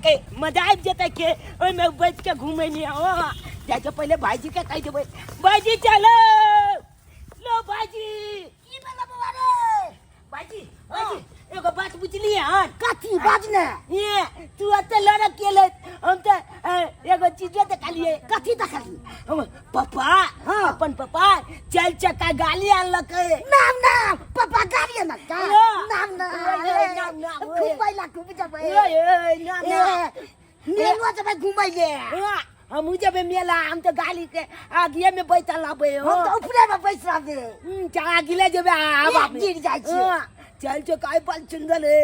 आनलकै, मजा आबि जेतै के ओहिमे बैठ के घूमै मे। ओ जाइ छै, पहिले भाईजी के कहि देबै। भाईजी चलो, लो भाईजी। की भेलै बौआ रे? भाईजी, भाईजी, एगो बात बुझलियै हन? कथी बाज ने? ये तू एते लड़क गेलै, हम तऽ एगो चीजो देखलियै। कथी देखलियै? हम पप्पा, हाँ। अपन पप्पा चारि चक्का गाड़ी आनलकै। नाम नाम पप्पा गाड़ी आनलकै? हाँ। नाम नाम। ओए, नाम, नाम, ओए। घुमै ला खूब जेबै। ओए, ओए, नाम नाम। ए, मेलो जेबै घुमै ले। हाँ, हमहूँ जेबै मेला। हम तऽ गाड़ी के आगिए में बैठल रहबै हो। हम तऽ ऊपरे में बैस रहबै। चल आगिले जेबै आ हवा में। गिर जाइ छियै। हाँ, चल जो काय बड़ सुंदर है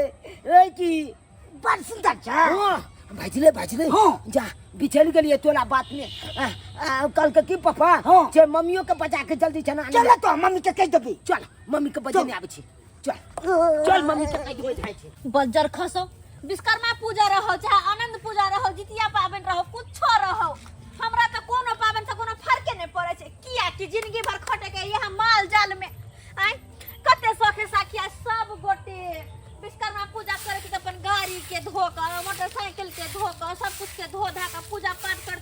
ए की। बड़ सुंदर छै। हाँ, भजले भजले। हाँ। जा बिछल गेलिए तोरा बात में। आ, आ, कल के की पापा हाँ। जे मम्मियों के बजा के जल्दी चना। चल तो मम्मी के कहि देबै। चल मम्मी के बजेने आबै छी। चल चल, मम्मी के कहि देबै, जाइ छी। बज्जर खसो, विश्वकर्मा पूजा रहो चाहे आनंद पूजा रहो, जितिया पाबनि रहो, कुछो रहो, हमरा तऽ कोनो पाबनि से कोनो फर्के नहि पड़ै छै। किया कि जिंदगी भर खटे के यहाँ माल जाल में आय कते सखे साखिया सब गोटे विश्वकर्मा पूजा करे के, अपन गाड़ी के धो कऽ, मोटरसाइकिल के धो कऽ, सब कुछ के धो धा कऽ पूजा पाठ कर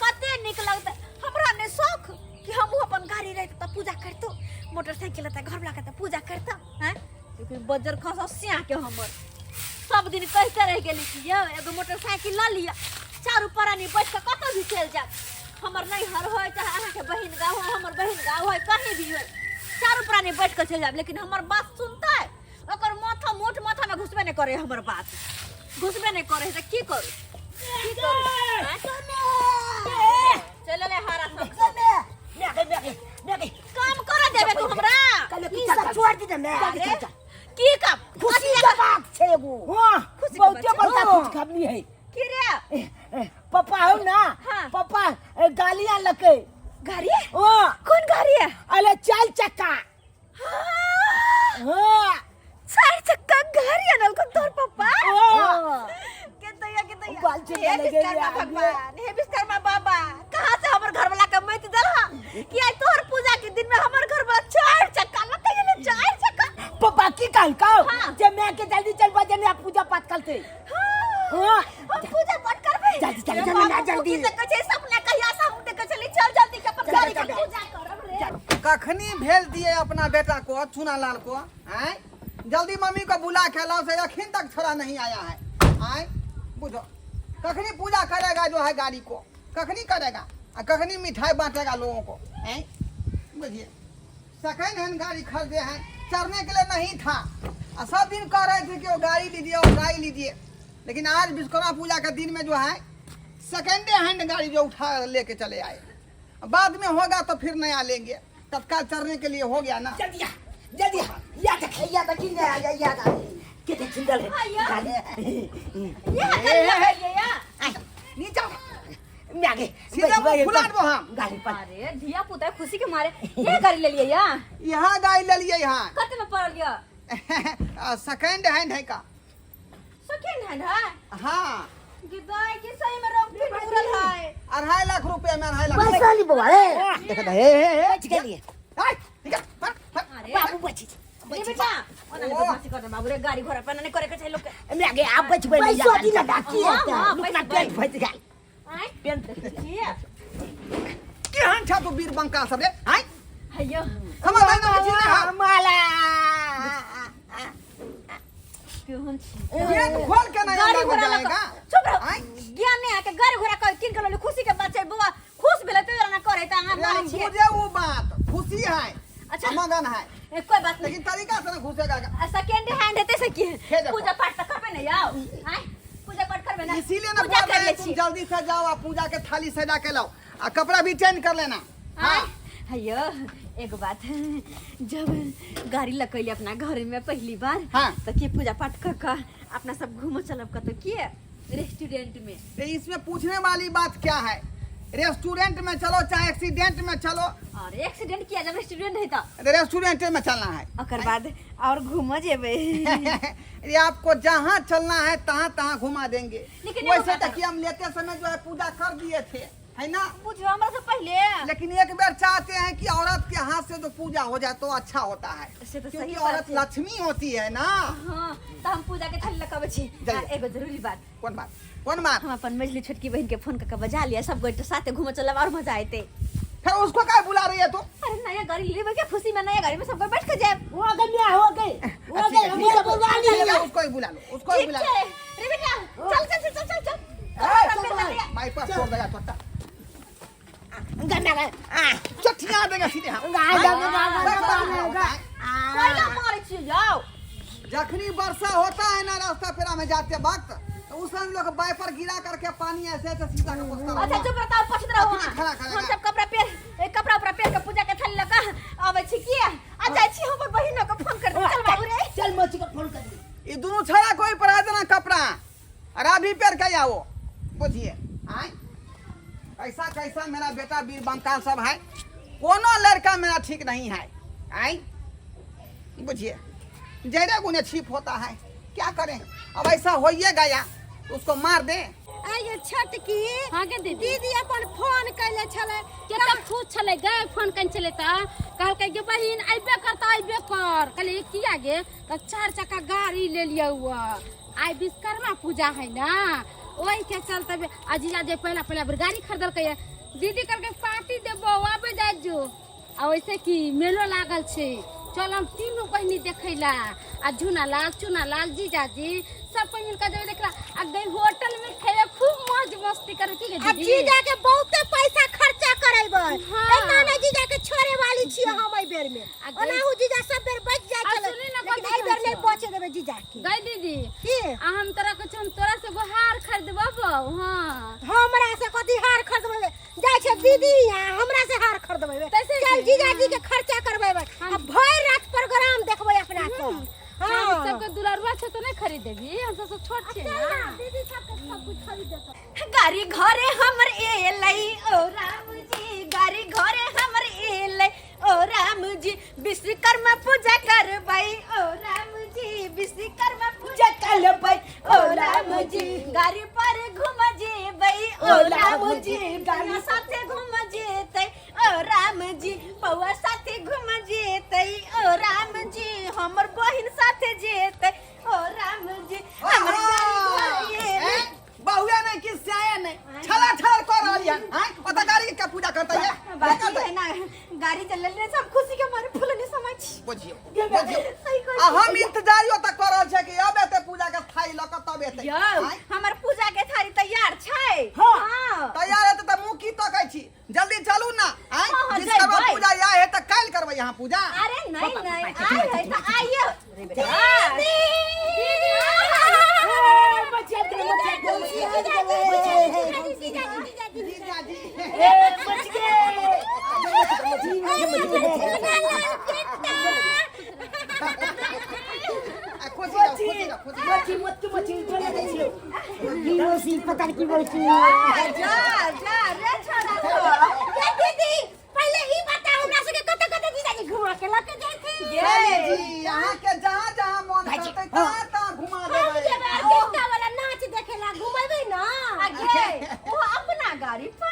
कते नीक लगतै। हमरा ने शौक कि हमहूँ अपन गाड़ी रहते तऽ पूजा करतौ, मोटरसाइकिल रहते, घरवला के तऽ पूजा करतौ। आँय लेकिन बज्जर खसौ सिया के, हमर सब दिन कहिते रहि गेली कि यौ एगो मोटरसाइकिल लऽ लिअ, चारू प्राणी बैठ कऽ कतौ भी चलि जायब। हमर नैहर होय चाहे अहाँके बहिन गाँव होय, हमर बहिन गाँव होय, कहीं भी होय, चारू प्राणी बैठ कऽ चलि जायब। लेकिन हमर बात सुनतै? ओकर माथा मोट माथामे घुसबे नहि करे, हमर बात घुसबे नहि करे, तऽ की करू, की करू? आँय? चलि एलै हरा सब। काम कर देबे तू हमरा? ई सब छोड़ दे ने। अरे, की काम? खुशी के बात छै एगो। हाँ, खुशी के बहुते बात छै। बड़का हाँ। खुशखबरी है। की रे? ए, पप्पा हो ना। हाँ। पप्पा गाली आनलकै। गाड़ी? हाँ। कोन गाड़ी है? अरे चार चक्का। हाँ, हाँ। चार चक्का गाड़ी आनलको तोर पप्पा? हाँ। के दैया, के दैया। बाल चुरा हे लगे विश्वकर्मा यार। भगवान, हे विश्वकर्मा बाबा, कहाँ से हमर घर वाला के मत देलहा कि आई तोहर पूजा के दिन में हमर घर वाला चार चक्का लते गेले, चार चक्का। पप्पा की कहलकौ? हाँ। जे मैं के जल्दी चल बजे में पूजा पाठ करते। हाँ। हाँ। हम पूजा पाठ करबे। जल्दी चल, हे चल, बाबू, ना, जल्दी। की देखै छै सपना कहिया से हम देखै छली, चल जल्दी के अपन चल, गाड़ी के चल, चल। पूजा करब रे। कखनी भेज दिए अपना बेटा को, चुना लाल को, आय जल्दी मम्मी को बुला के लाओ से, अखिन तक छोरा नहीं आया है। आय बुझो कखनी पूजा करेगा जो है गाड़ी को, कखनी करेगा आ कखनी मिठाई बांटेगा लोगों को। आय बुझिए सेकेंड हैंड गाड़ी खरीदे हैं, चढ़ने के लिए नहीं था। आ सब दिन कह रहे थे कि वो गाड़ी लीजिए, वो गाड़ी लीजिए, लेकिन आज विश्वकर्मा पूजा के दिन में जो है सेकेंड हैंड गाड़ी जो उठा लेके चले आए। बाद में होगा तो फिर नया लेंगे, तत्काल चढ़ने के लिए हो गया ना। जल्दी आ, जल्दी आ, या देख। या देखी ने, या या कितने सुंदर है आया। गाड़ी। ये गाड़ी लगाइए या। नीचा। मैं आगे सीधा मुंह फुला देबो हम। गाड़ी पर। अरे धिया पुता खुशी के मारे ये गाड़ी ले लिए या? यहाँ गाड़ी ले लिए यहाँ। कते में पड़ल या? सेकेंड हैंड है का। सेकेंड हैंड है? हाँ। गिदाई के सही में रंग फिट उड़ल है। 2.5 लाख रुपए में, 2.5 लाख। पैसा ली बौआ रे। देखा था, हे हे हे। बच गेलिए। आय, ठीक है, फट, फट। अरे बाबू बच। रे बेटा, ओना नहीं बदमाशी करना बाबू रे, गाड़ी घोड़ा पर नहीं करे के चाहिए लोग के। मैं आगे आप बच गए। पैसा दी ना डाकी। हाँ, हाँ, रुकना। पैसा। पेंट फट गया। आय पेंट। किया? केहन छा तू वीर बंका सब रे, आय? हैयो। समझ आइ ना छी ने? हाँ। माला। केहन छी? गेट खोल के नहीं गाड़ी अंदर में घोड़ा लग जाएगा। चुप रहो। आय। ज्ञान नहीं आके गाड़ी घोड़ा कर किन के खुशी के बात छै, बौआ खुश भेलै तो ना करे त अहाँ रे, मारै हम छियै। बुझे वो बात, खुशी है। अच्छा। मगन है। ए, कोई बात नहीं। लेकिन तरीका से ना घुसेगा। सेकेंड हैंड हेतै से की? हे देखो। पूजा पाठ त करबै ने यौ? आय पूजा पाठ करबै ने? इसीलिए ना पूजा बोल कर रहे लै हैं, तुम छी। जल्दी से जाओ आ पूजा के थाली सजा के लाओ आ कपड़ा भी चेंज कर लेना। आय हाँ। हैयो, एगो बात, जब गाड़ी लगैली अपना घर में पहली बार, हाँ। तो के पूजा पाठ कर के अपना सब घूमो चलब कतौ के रेस्टोरेंट में। तो इसमें पूछने वाली बात क्या है? रेस्टोरेंट में चलो चाहे एक्सीडेंट में चलो। और एक्सीडेंट किया जब रेस्टोरेंट है तो? तो रेस्टोरेंट में चलना है। ओकर बाद और घूमो जेबै। ये आपको जहाँ चलना है तहाँ तहाँ घुमा देंगे। लेकिन एगो वैसे बात तो कि हम लेते समय जो है पूजा कर दिए थे। है ना? बुझियो हमरा से पहले। लेकिन एक बार चाहते हैं कि औरत के हाथ से जो पूजा हो जाए तो अच्छा होता है, से तो सही क्योंकि बात औरत है। लक्ष्मी होती है ना। हाँ, तो हम पूजा के थाली लगाबै छी। जाइए। आ, एगो जरूरी बात। कौन बात, कौन बात? हम अपन मझली छोटकी बहन के फोन करके बजा लिया, सब गोटे साथे घूमे चलब और मजा आते। फिर उसको क्या बुला रही है तू? अरे नया गाड़ी लेबै के खुशी में नया गाड़ी में सब कोई बैठ के जाए। हो गया, हो गई, हो गई, हम सब बुला ठीक लिए। है, उसको ही बुला लो, उसको ही ठीक बुला लो। छै रे बेटा, चल चल चल चल चल। ए, चल, चल, चल। माई पास छोड़ देगा छोटा। गन्ना गन्ना आ चटिया देगा सीधे हम। गा गा गा गा गा गा। कोयला मारै छी जाओ। जखनी वर्षा होता है ना रास्ता पेरा में जाते वक्त, तो उस समय लोग बाइपर गिरा करके पानी ऐसे ऐसे सीधा का पोस्ता। अच्छा चुप रहता, पछत रहो। अखनी खड़ा खड़ा हम सब कपड़ा पेर, कपड़ा उपड़ा पेर के पूजा के थाली लगा आबै छी की आ जाइ छी। हमर बहिनो के फोन कर दे। चल बाबू रे, चल मौसी के फोन कर दे। ये दोनों छड़ा कोई पढ़ा देना कपड़ा और अभी पेर के आओ। बुझिए आए कैसा कैसा मेरा बेटा वीर बंकाल सब है, कोनो लड़का मेरा ठीक नहीं है। आए बुझिए जरे गुने छिप होता है, क्या करें अब ऐसा होइए गया तो उसको मार दे। आइए छोटकी। हाँ गे दीदी। दीदी अपन फोन कैले छलै। केते खुश छलै गे, फोन कन छलै त कहलकै गे बहिन अइबे कर त अइबे कर। कहलियै किया गे? त 4 चक्का गाड़ी ले लियौ। आइ विश्वकर्मा पूजा है ना, ओहि के चलते अजीजा जे पहला पहला बेर गाड़ी खरीदलकै। दीदी कहलकै पार्टी देबो आबे जाइ जो। आ वैसे की मेलो लागल छै, चल हम तीनू बहिनी देखैला। आ झूना लाल चूना लाल जीजाजी सब कोई मिलकर जेबै देखला। आ गई होटल में खेबे, खूब मौज मस्ती करे की गे आ दीदी। जीजा के बहुते पैसा खर्चा करेबै। हाँ। एना नै जीजा के छोड़े वाली छियै हम एहि बेर में। आ गई- ओनाहु जीजा सब बेर बच जाइ आ छलै, सुनी ना, लेकिन कथी एहि बेर कहै नै छौ? बचे देबै जीजा के। गई दीदी की? आ हम तोरा कहै छौ, हम तोरा से एगो हार खरीदबो। हाँ हमरा से कथी हार खरीदबै? जाइ छै दीदी यहाँ, हमरा से हार खरीदबै। तैसे चल की? जीजा जी के खर्चा करबै। आ भरि रात प्रोग्राम देखबै अपना सब। हम हाँ। सबके दुलरुआ छै तो नहीं खरीदेबी, हम सब छोट छियै चल ना। ना, दीदी सबके सब कुछ खरीद देतौ। गाड़ी घरे हमर एलै ओ राम जी, गाड़ी घरे हमर एलै ओ राम जी, विश्वकर्मा पूजा करबै ओ राम जी, विश्वकर्मा पूजा करबै ओ राम जी, गाड़ी पर घूम जेबै ओ राम जी, गाड़ी साथे घूम जेतै ओ राम जी, पौआ साथे घूम जेतै ओ राम जी, हमर बहिन साथे जेतै ओ राम जी, हमर गाड़ी घरे एलै। बहुआ नहीं कि सियाए नहीं, छला छल कर रहली हन। हैं ओता गाड़ी के पूजा करता है। बात ई है ना, गाड़ी चलल रे सब खुशी के मारे फूल नहीं समझ। बुझियो बुझियो सही कहै आ हम इंतजारियो तक कर रहल छै कि अब एते पूजा के थाली ल के तब एते। यौ आँय? हमर पूजा के थाली तैयार छै। हाँ। हाँ। तैयार हेतै त मुँह की तकै छी, जल्दी चलू ना। आँय? हाँ, हाँ, विश्वकर्मा जइबै। पूजा या है त काल्हि करबै यहाँ पूजा। अरे नहीं नहीं, आइ है त आइयो। दीदी बचिया दे, बचिया दे, जीजाजी। ए बच गए। आ, खुशी रहो, खुशी रहो, खुशी रहो। मच्छी मच्छी मच्छी चले जाइ छियै। की मौसी, पता नहीं की मौसी। जा जा रे छोरा सब। ये दीदी पहले ई बताओ हमरा सबके कत कत जीजाजी घुमा के लऽ के जाइथिन। चलिए जी, अहाँ के जहाँ जहाँ मन करतै तहाँ तहाँ घुमा हम देबै। जेबै ऑर्केस्ट्रा वाला नाच देखेला, घुमेबै ना। आ गे ओ अपना गाड़ी पर।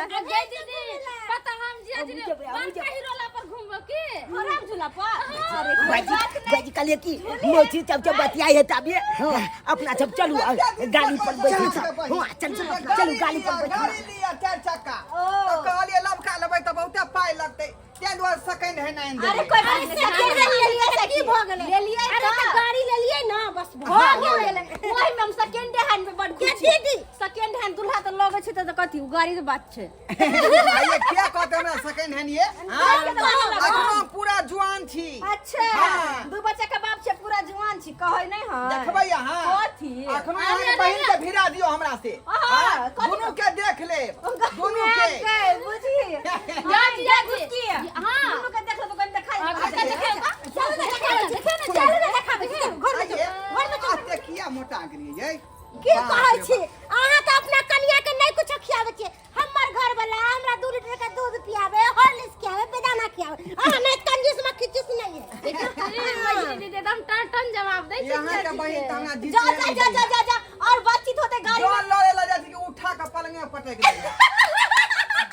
आ गई दीदी पता हम जीजाजी अबू जेबै, अबू बड़का जेबै। हिरोला पर घूमबो की? राम झूला पर। अरे कोई भाईजी बात नहीं। भाईजी कहलिए कि मौसी सब जब बतियाई है तब ये अपना सब चलू गाड़ी पर बैठू सब। हाँ चल चल चलू गाड़ी पर बैठू। गाड़ी लिया 4 चक्का। तो कहलिए लबका लेबै तऽ बहुते पाइ लगतै, ताहि दुआरे सेकंड हैंड आनि अरे देबै। कोई बात नहीं, सेकंड हैंड लेलियै तऽ की भऽ गेलै? लेलियै अरे तऽ। तऽ गाड़ी लेलियै ना, बस भऽ भऽ गेलै। गेलै। ओहि में हम सेकंड हैंड में बड खुश के छी। दीदी? सेकंड हैंड दूल्हा तऽ लगै छै तऽ कथी उ गाड़ी के बात छै। आइए किया कहते हमरा सेकंड हैंड ये? हाँ? अखनो हम पूरा जुआन छी। अच्छा हाँ। दू बच्चा के बाप छै, पूरा जुआन छी, कहै नहीं है। देखबै अहाँ। कथी? अखनो अहाँके बहिन के भिड़ा दियौ हमरा से। हाँ, हाँ, कथी? दुनू के देख लेब, दुनू के। बुझी। जा जीजाजी। हाँ। दुनू के देख लेब, कनि देखाइ। हाँ, अच्छा, चलू ना देखाबै छी, चलू ना देखाबै छी, चलू, घर में चलू, आइए, घर में चलू। आते किया मोटा गेलियै यै? की बाप कहै रे छी बाप। अहाँ तऽ अपना कनिया के नहि कुछो खियाबै छियै। हमर घर वाला हमरा 2 लीटर के दूध पियाबे, हॉर्लिक्स खियाबे, बेदाना खियाबे। अहाँ नहि कंजूस में खिचूस नहीं है। दीदी एकदम टन टन जवाब दै छै। यहाँ के बहिन तऽ हमरा जा जीते जा जा जा जा जा और बातचीत होते गाड़ी में। जौन लड़े लऽ जाइ छै कि उठा के पलंगे पर पटक दिया।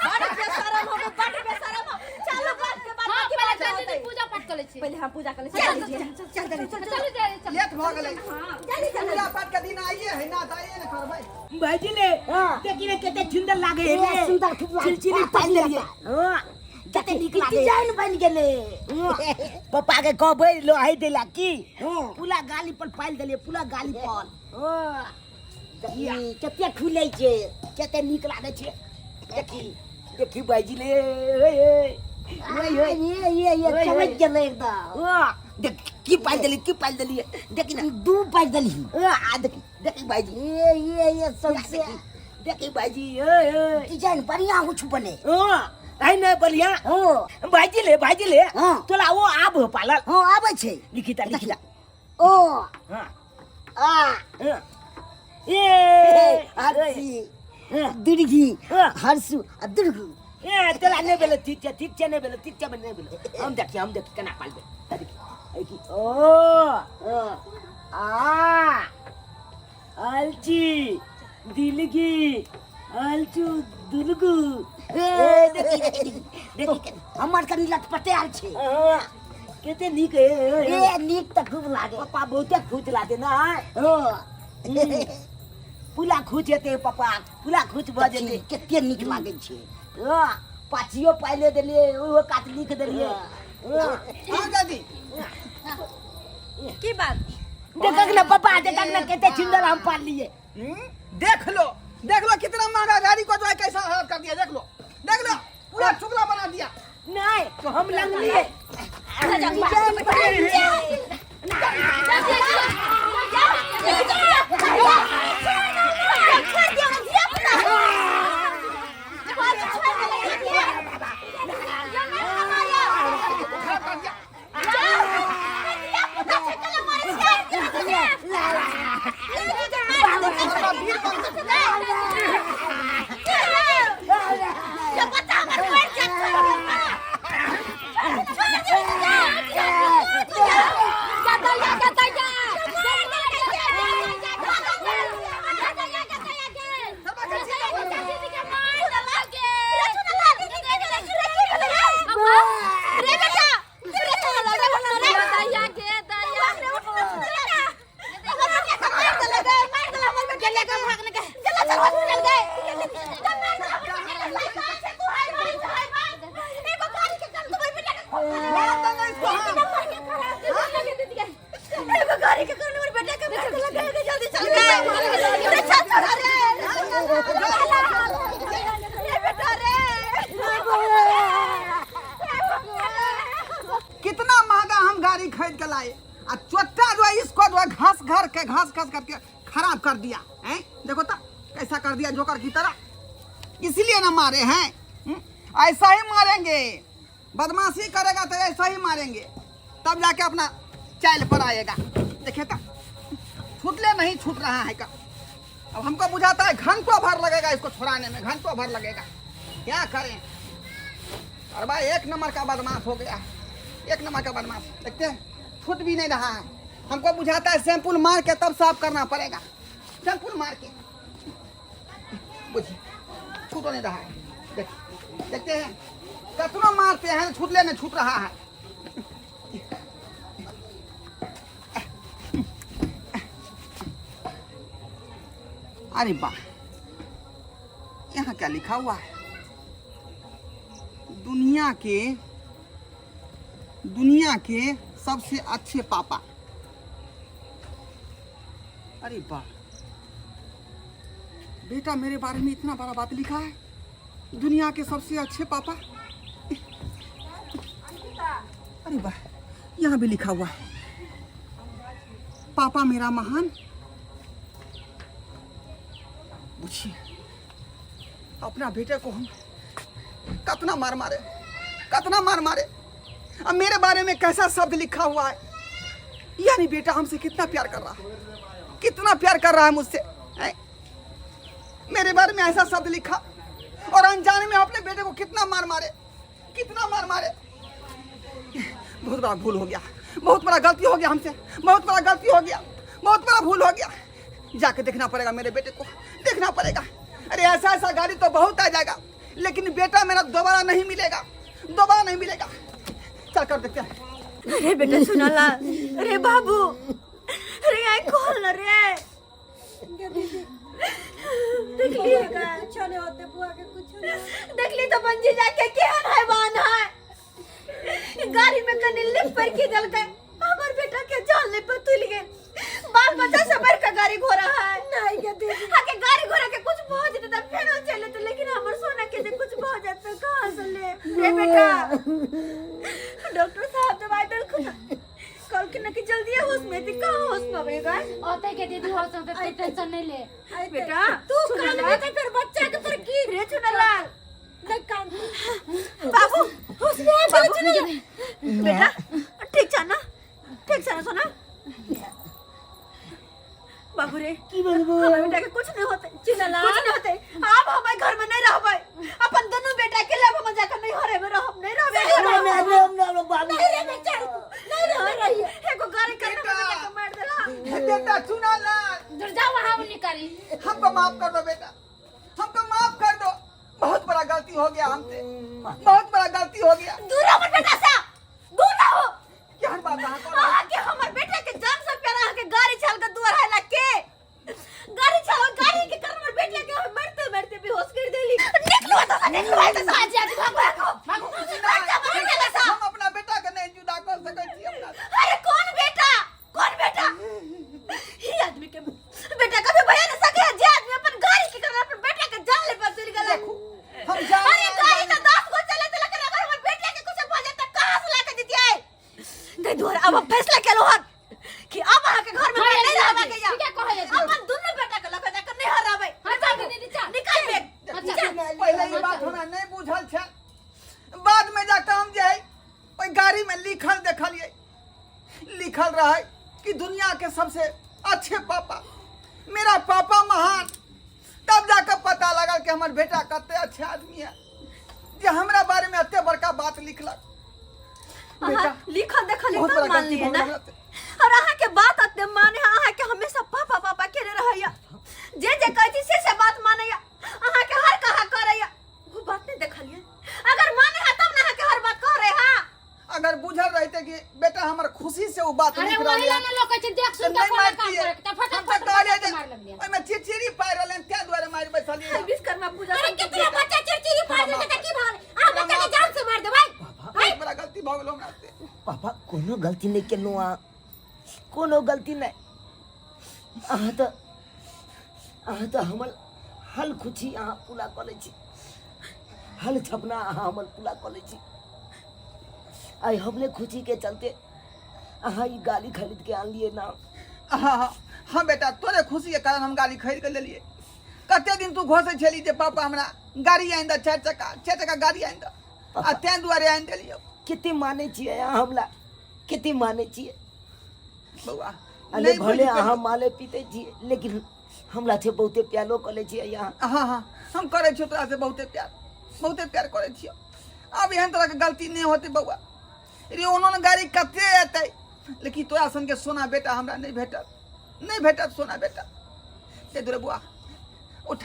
बड़ बेशरम हो बड़ बेशरम हो। चलो बात के बाद हाँ, की पहिले बात चल दीदी होतै। पूजा पाठ कर लै छी। पहिले हम पूजा कर लै छी। चल, चल चल, चल चल चल चलू जाए, चल। लेट भऽ गेलै। जल्दी चल। पूजा पाठ के दिन आइए है ना तऽ आइए ने करबै। भाईजी ले देखी ने कते सुंदर लागे है ए, सुंदर खूब लागे। चिलचिली पानि देलिए। हां, कते नीक लागे। डिजाइन बनि गेलै। पप्पा के कहबै लोहाई देला की हाँ। पूरा गाली पर पालि देलिए, पूरा गाली पर। हां, देखी कते खुलै छै। कते नीक लागे छै। देखी देखी भाईजी ले, ओए ओए ओए ओए। ये ये ये ओए, चमक ओए। गेलै एकदम। हां, देख की पालि देलिए, की पालि देलिए, देखी ना। दू पाइ देलही। हां, आ देखी देखी भाईजी। ये ये ये सबसे देखी भाईजी, ओए ओए। डिजाइन बढ़िया कुछ बने। हां, है ने बढ़िया। हाँ। भाईजी ले, भाईजी ले। हाँ। तोला वो आब हो पालल। हाँ, आबै छै। लिखिता लिखिता। ओ। हाँ। आ। हाँ। ए हर्षी। हाँ। दुर्गी। हाँ। हर्षु आ दुर्गु। ए तोला नहीं भेलो, ठीक छै, ठीक छै, नहीं भेलो, ठीक छै, नहीं भेलो। हम देखी, हम देखी केना पालबै। देखी देखी। ओ। हाँ। आ अलची दिलगी अलचू दुलगु। ए देखी देखी देखी। हमर कनी लटपटायल छै। हाँ, कते नीक है। ए नीक तऽ खूब लागे। पप्पा बहुते खुश लागे ना। हाँ। पूरा खुश हेतै पप्पा, पूरा खुश भऽ जेतै। कते नीक लागै छै। हाँ, पाछियो पाइले देलियै, ओहो कात लिख देलियै। हाँ। हाँ दादी। की बात? देखक ना पप्पा, देखक ना कते सुंदर हम पाललियै। देख लो, देख लो कितना महंगा गाड़ी को जो है कैसा हालत कर दिया। देख लो, देख लो, पूरा चुगला बना दिया। नहीं, हम लगलिए। खराब कर दिया। मार देंगे इसको हम। कितना महंगा हम गाड़ी खरीद के लाए आ चोट्टा जो है इसको जो है घास घर के घास घास करके खराब कर दिया हैं। देखो तो कैसा कर दिया जोकर की तरह। इसलिए ना मारे हैं। ऐसा ही मारेंगे, बदमाशी करेगा तो ऐसा ही मारेंगे, तब जाके अपना चाल पर आएगा। देखे तो छूटले नहीं छूट रहा है का। अब हमको बुझाता है घंटों भर लगेगा इसको छुड़ाने में, घंटों भर लगेगा। क्या करें? अरे भाई एक नंबर का बदमाश हो गया, एक नंबर का बदमाश। देखते हैं छूट भी नहीं रहा है। हमको बुझाता है शैम्पूल मार के तब साफ करना पड़ेगा, शैम्पूल मार के। बुझिए छूट नहीं रहा है। देख देखते हैं कतनो मारते हैं छूटले नहीं छूट रहा है। अरे वाह, यहाँ क्या लिखा हुआ है? दुनिया के सबसे अच्छे पापा। अरे वाह, बेटा मेरे बारे में इतना बड़ा बात लिखा है, दुनिया के सबसे अच्छे पापा। अरे वाह, यहाँ भी लिखा हुआ है पापा मेरा महान। बुझिए अपना बेटे को हम कतना मार मारे, कतना मार मारे। अब मेरे बारे में कैसा शब्द लिखा हुआ है, यानी बेटा हमसे कितना प्यार कर रहा है, कितना प्यार कर रहा है मुझसे, हैं? मेरे बारे में ऐसा शब्द लिखा और अनजाने में अपने बेटे को कितना मार मारे, कितना मार मारे। बहुत बड़ा भूल हो गया, बहुत बड़ा गलती हो गया हमसे, बहुत बड़ा गलती हो गया, बहुत बड़ा भूल हो गया। जाके देखना पड़ेगा मेरे बेटे को, देखना पड़ेगा। अरे ऐसा ऐसा गाड़ी तो बहुत आ जाएगा, लेकिन बेटा मेरा दोबारा नहीं मिलेगा, दोबारा नहीं मिलेगा। चल कर देखते हैं। अरे बेटा सुनला, अरे बाबू, अरे आई खोल ना रे। देख लिए का कुछो नहीं होते बुआ के, कुछो नहीं। देख ली तो बंजी जाके केहन हैवान है। गाड़ी में कनी लिफ्ट पर की दल के हमर बेटा के जान ले पर तुल गेल। बाल बच्चा से बढ़ के गाड़ी घोड़ा है। नहीं के दीदी। हाके गाड़ी घोड़ा के कुछ भऽ जेतै त फेरो चले त, लेकिन हमर सोना के जे कुछ भऽ जेतै कहाँ से ले रे बेटा। डॉक्टर साहब दवाई देलखुन, कहलखिन कि जल्दी होश में एतै। कहाँ होश में अबै गाय? ओते के दीदी हो सकते, तू टेंशन नहीं ले। बेटा तू कानबे त फिर बच्चा के फिर की रे चुनलाल? नहीं कान बाबू होश में आ बाबू चुनलाल। बेटा ठीक छ ना? ठीक छ ना सोना बाबू रे? की बोलबो? हमर बेटा के कुछ नहीं होते, चुनलाल। कुछ नहीं होते। अब हमारे घर में नहीं रहबै, अपन दोनों बेटा के लेब हम जाकर नहीं हरे में रहब, नहीं रहबै। नहीं नहीं नहीं बाबू। नहीं रे बेचारा, नहीं रे रहिए। एगो गाड़ी कर बेटा के मार देला। बेटा चुना लाल, दूर जाओ, वहां वो निकाली। हमको माफ कर दो बेटा, हमको माफ कर दो। बहुत बड़ा गलती हो गया हमसे, बहुत बड़ा गलती हो गया। दूर हमर बेटा से, दूर रहो। क्या बात है? अहाँ के हमर बेटा के जान से प्यारा, अहाँ के गाड़ी छाल के दुआर है के गाड़ी छाल, गाड़ी के कारण हमर बेटा के हम मरते मरते बेहोश कर देली। निकलो तो से, निकलो तो से। आज आज भागो भागो भागो भागो। हम अपना बेटा के नहीं जुदा कर सकै छी अपना। अरे कौन बेटा, कौन बेटा? ही आदमी के बेटा कभी भैया नहीं सके जे आदमी अपन गाड़ी के कारण अपन बेटा के जान ले पर चल गेल। हम जान अरे गाड़ी तो 10 गो चले चले कर, अगर हमर बेटा के कुछ भ जाता कहां से लाके दितियै? तै दुआरे अब हम फैसला केलहुं हन कि अब अहाँ के घर में हाँ, नहीं रहबा के। ठीके कहै छी। अपन दुनू बेटा के लऽ के जाके नहीं हराबै। हाँ, चल दीदी, चल। निकाल बैग। अच्छा। पहले ई बात हमरा नहीं बुझल छै, बाद में जाके हम जे है ओहि गाड़ी में लिखल देखलियै, लिखल रहे कि दुनिया के सबसे अच्छे पापा, मेरा पापा महान। तब जाके पता लगल कि हमर बेटा कते अच्छे आदमी है जे हमरा बारे में एते बड़का बात लिखलक। बेटा अहाँ लिखल देखलियै बहुत तब बड़ा गलती मानलियै भऽ ने? गेल हमरा से। और अहाँ के बात अते माने है, अहाँ के हमेशा पापा पापा केने रहैया, जे जे कहै छी से बात मानैया, अहाँ के हर कहा करैया। वो बात नहीं देखलियै? अगर माने है तब ना अहाँ के हर बात कह रहे हैं। अगर बुझल रहते कि बेटा हमर खुशी से वो बात अरे लिख वही रहल ला है ना लोग कहै छै देख तऽ सुन के नहि कोनो काम मारतियै। करे त हम फटाफट तऽ कहलियै जे मार लगलियै। ओहिमे चिड़चिड़ी पारि रहलै हन, ताहि दुआरे मारि बैसलियै। विश्वकर्मा पूजा अरे सब के कितना बच्चा चिड़चिड़ी पार देलकै त की भऽ गेल? अहाँ बच्चा के जान से मार देबै? बहुत बड़ा गलती भऽ गेल हमरा से। पापा कोनो गलती नहीं केलहुँ अहाँ, कोनो गलती नहीं। अहाँ तऽ हमर हल खुशी अहाँ पूरा कऽ लै छी, हल छपना अहाँ हमर पूरा कऽ लै छी। आइ हमरे खुशी के चलते अहाँ ई गाड़ी खरीद के आनलियै ना? हाँ हाँ हाँ बेटा, तोरे खुशी के कारण हम गाड़ी खरीद के लेलिए। कते दिन तू घोसै छली जे पापा हमरा गाड़ी आनि दे, चारि चक्का, चारि चक्का गाड़ी आनि दे, आ तें दुआरे आनि देलियौ। कते मानै छियै अहाँ हमरा, कते मानै छियै बौआ? अरे नहि भले बुझि अहाँ माले पीते छियै, लेकिन हमरा से बहुते प्यारो कऽ लै छियै अहाँ। हाँ हाँ, हम करै छियौ तोरा से बहुते प्यार, बहुते प्यार करै छियौ। आब एहन तरहके गलती नहि होतै बौआ। रे ओनो ने गाड़ी कते एतै, लेकिन तोरा सनके सोना बेटा हमरा नहि भेटत, नहि भेटत सोना बेटा। ताहि दुआरे बौआ उठ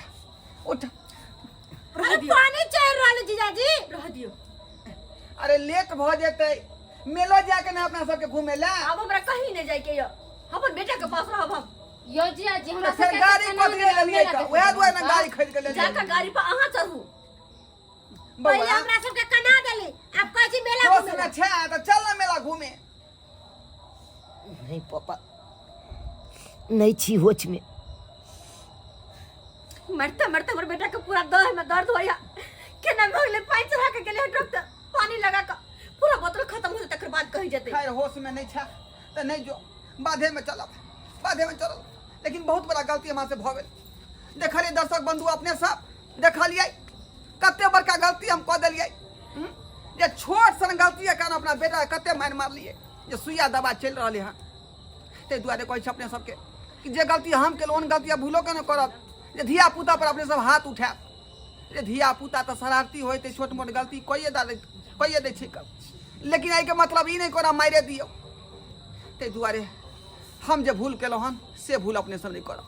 उठ। अरे पानी चढ़ रहल है जीजाजी। रह दियौ। अरे लेट भऽ जेतै, मेलो जाके ने अपना सबके घूमे ला। आब हमरा कहीं नहीं जाए के यौ, अपन बेटा के पास रहब हम। यो जिया जी हमरा तऽ फेर सबके गाड़ी केना कथी लए लेलियै मेला तऽ देखै उएह दुआरे ने जेबै? गाड़ी खरीद के लेलियै। जाकर गाड़ी पर अहाँ चढ़ू। पहिले बौआ हमरा सबके कना देली, आब कहै छी मेला होश घूमे में छै तऽ चल ने मेला घूमे। नहीं पापा, नहीं छी होश में। मरते मरते हमर बेटा के पूरा देह में दर्द होया, केना भऽ गेलै? पानि चढ़ा के गेलै डॉक्टर, पानी लगा के पूरा बोतल खत्म हो जेतै, तकर बाद कहीं जेतै। खैर होश में नहीं छै तऽ नहीं जो, बाधे में चलब, बाधे में चलब। लेकिन बहुत बड़ा गलती हमरा से भऽ गेल। देखलियै दर्शक बंधु, अपने सब देखलियै कते बड़का गलती हम कऽ देलियै, जे छोट सन गलती के कारण अपना बेटा के कते मारि मारलियै, जे सुइया दवा चलि रहलै हन। ताहि दुआरे कहै छी अपने सबके कि जे गलती हम केलहुँ ओहन गलती आब भूलो के नहि करब जे धिया पुता पर अपने सब हाथ उठायब। जे धिया पुता तऽ शरारती होइत छै, छोट मोट गलती कइए दै कइए दै छै, लेकिन एहिके मतलब ई नहि कोना मारिए दियौ। ताहि दुआरे हम जे भूल केलहुँ हन से भूल अपने सब नहि करब।